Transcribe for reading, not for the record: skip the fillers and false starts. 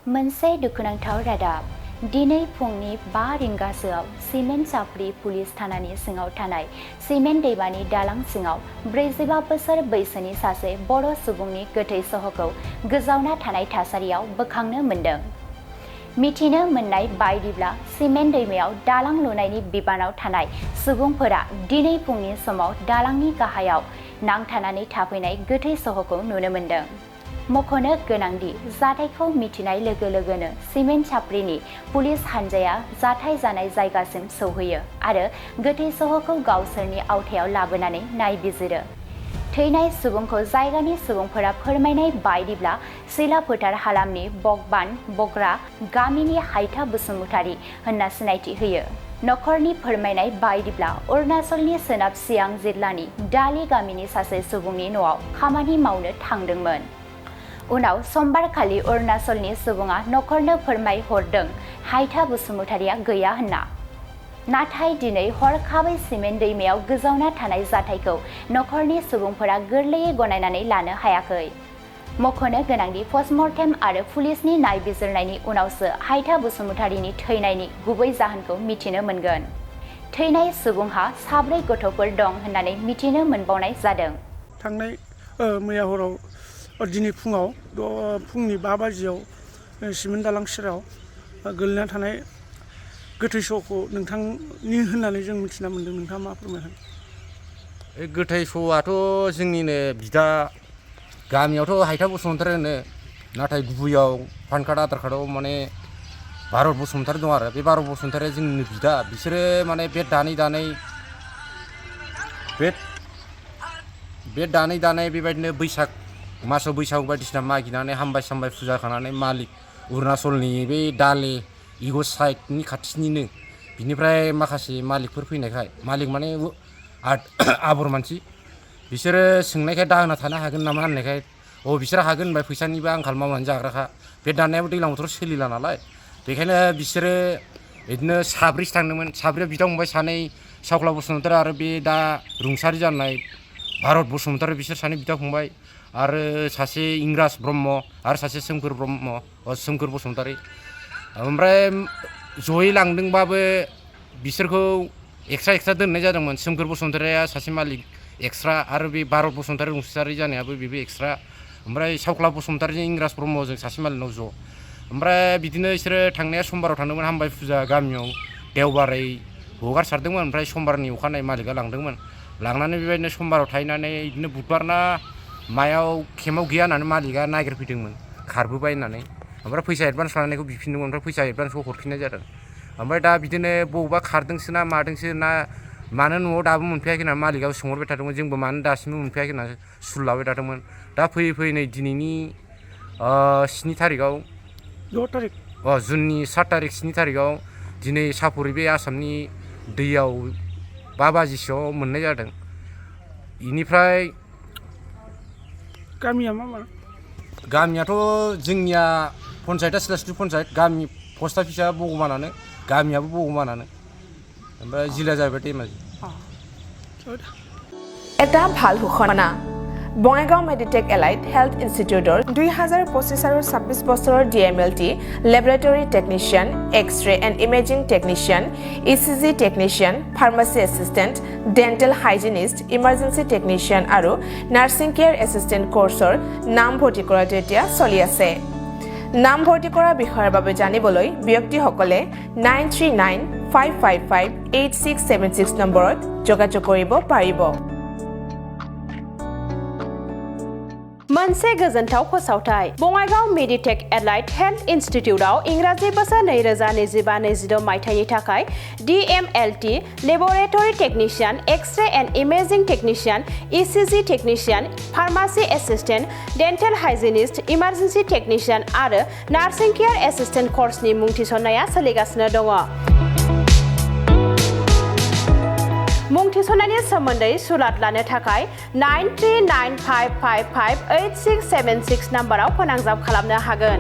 मोनसे दुखुनांथाव रादाब दिनै फुंनि 5 रिंगासोआव सिमेन्ट साफ्रि पुलिस थानानि सिङाव थानाय सिमेन्ट दैमानि दालां सिङाव 45 बोसोर बैसोनि सासे बर' सुबुंनि गोथै सह'खौ गोजावना थानाय थासारियाव बोखांनो मोन्दों। मिथिनो मोननाय बायदिब्ला सिमेन्ट दैमायाव दालां लुनायनि बिबानाव थानाय सुबुंफोरा दिनै फुंनि समाव दालांनि गाहायाव नांथानानै थाफैनाय गोथै सह'खौ नुनो मोन्दों। मख'नो गोनांदि जाथायखौ मिथिनाय लोगो लोगोनो सिमेन्ट साफ्रिनि पुलिस हानजाया जाथाय जानाय जायगासिम सौहैयो आरो गोथै सह'खौ गावसोरनि आवथायाव लाबोनानै नायबिजिरो। थैनाय सुबुंखौ जायगानि सुबुंफोरा फोरमायनाय बायदिब्ला सिला फोथार हालामनि बगबान बग्रा गामिनि हायथा बसुमतारी होनना सिनायथि होयो। नखरनि फोरमायनाय बायदिब्ला अरुणाचलनि सोनाब सियां जिल्लानि दालि गामिनि सासे सुबुंनि न'आव खामानि मावनो थांदोंमोन। उनाव समबारखालि अरुणाचलनि सुबुङा नखरनो फोरमायहरदों हायथा बसुमतारीया गैया होनना। नाथाय दिनै हरखाबै सिमेन्ट दैमायाव गोजावना थानाय जाथायखौ नखरनि सुबुंफोरा गोरलैयै गनायनानै लानो हायाखै। मख'नो गोनांदि पस्टमर्टेम आरो पुलिसनि नायबिजिरनायनि उनावसो हायथा बसुमतारीनि थैनायनि गुबै जाहोनखौ मिथिनो मोनगोन। थैनाय सुबुंहा 4 गथ'फोर दं होननानै मिथिनो मोनबावनाय जादों। थांनाय मैया हराव दिनै फुङाव फुंनि 5 बाजियाव सिमेन्ट दालां सेराव गोलैना थानाय गोथै सह'खौ नोंथांनि होननानै जों मिथिना मोन्दों। नोंथाङा मा फोरमायगोन? गोथै सह'आथ' जोंनिनो बिदा गामियावथ' हायथा बसुमतारी होनो, नाथाय गुबैयाव पान कार्ड आधार कार्डआव माने भारत बसुमतारी दं आरो बे भारत बसुमतारीया जोंनिनो बिदा। बिसोरो माने बे दानै दानै बेबायदिनो बैसाग मासाव बैसागु बायदिसिना मागिनानै हामबाय सामबाय फुजा खानानै मालिक अरुणाचलनि बे दाले इग' साइडनि खाथिनिनो बिनिफ्राय माखासे मालिकफोर फैनायखाय, मालिक माने आबर मानसि, बिसोरो सोंनायखाय दाहोना थानो हागोन नामा होननायखाय बिसोर हागोन होनबाय, फैसानिबो आंखाल मावनानै जाग्राखा, बे दाननायाबो दैज्लां बोथोराव सोलिला नालाय, बेखायनो बिसोरो बिदिनो 4सो थांदोंमोन। 4 बिदा फंबाय, 2 सावख्ला बसुमतारी आरो बे दा रुंसारि जानाय भारत बसुमतारी, बिसोर 2 बिदा फंबाय आरो सासे इंराज ब्रह्म आरो सासे सोमखोर बसुमतारी। ओमफ्राय जयै लांदोंबाबो बिसोरखौ एक्सट्रा दोननाय जादोंमोन। सोमखोर बसुमतारीया सासे मालिक एक्सट्रा आरो बे भारत बसुमतारी रुंसारि जानायाबो बेबो एक्सट्रा। ओमफ्राय सावख्ला बसुमतारीजों इंराज ब्रह्मजों सासे मालिकनाव ज'। ओमफ्राय बिदिनो बिसोरो थांनाया समबाराव थांदोंमोन, हामबाय फुजा गामियाव देवबारै हगारसारदोंमोन। ओमफ्राय समबारनि अखानायै मालिकआ लांदोंमोन। लांनानै बेबायदिनो समबाराव थाहैनानै बिदिनो बुधबारना मायाव केम्पआव गैया होननानै मालिकआ नागिरफैदोंमोन, खारबोबाय होननानै। ओमफ्राय फैसा एडभान्स लानायखौ बिफिनदोंमोन, ओमफ्राय फैसा एडभान्सखौ हरफिननाय जादों। ओमफ्राय दा बिदिनो बबेबा खारदोंसो ना मादोंसो ना मानो न'आव दाबो मोनफैयाखै होननानै मालिकआबो सोंहरबाय थादोंमोन। जोंबो मानो दासिमबो मोनफैयाखै होननानै सुल लाबाय थादोंमोन। दा फैयै फैयै नै दिनैनि 7 थारिखआव जुननि 7 थारिख 7 थारिखआव दिनै सापरि बे आसामनि दैयाव 5 बाजिसोआव मोननाय जादों। बेनिफ्राय गामिया मा? गामियाथ' जोंनिया पन्सायतआ सिलास्रि पन्सायत, गामि पस्ट अफिसा बगमानानो, गामियाबो बगमानानो, ओमफ्राय जिल्ला जाहैबाय धेमाजि। এটা ভাল ঘোষণা। বঙাইগাঁও মেডিটেক এলাইট হেল্থ ইনষ্টিটিউটৰ 2025 আৰু 26 বছৰৰ DMLT laboratory technician, X-ray and imaging technician, ECG technician, pharmacy assistant, dental hygienist, emergency technician আৰু নাৰ্ছিং কেয়াৰ এছিষ্টেণ্ট কোৰ্চৰ নাম ভৰ্তি কৰাটো এতিয়া চলি আছে। নাম ভৰ্তি কৰা বিষয়ৰ বাবে জানিবলৈ ব্যক্তিসকলে 9395558676 নম্বৰত যোগাযোগ কৰিব পাৰিব। मोनसे गोजोनथाव फोसावथाय बङाइगाव मेडिटेक एलाइट हेल्थ इनस्टिट्यूटआव इंराजि बोसोर 2025-26 मायथाइनि थाखाय DMLT laboratory technician, X-ray and imaging technician, ECG technician, pharmacy assistant, dental hygienist, emergency technician आरो नार्सिं केयार एसिस्टेंट कोर्सनि मुं थिसननाया सोलिगासिनो दङ। मुं थिसननायनि सोमोन्दै सुलाद लानो थाखाय 9395558676 नाम्बाराव फोनांजाब खालामनो हागोन।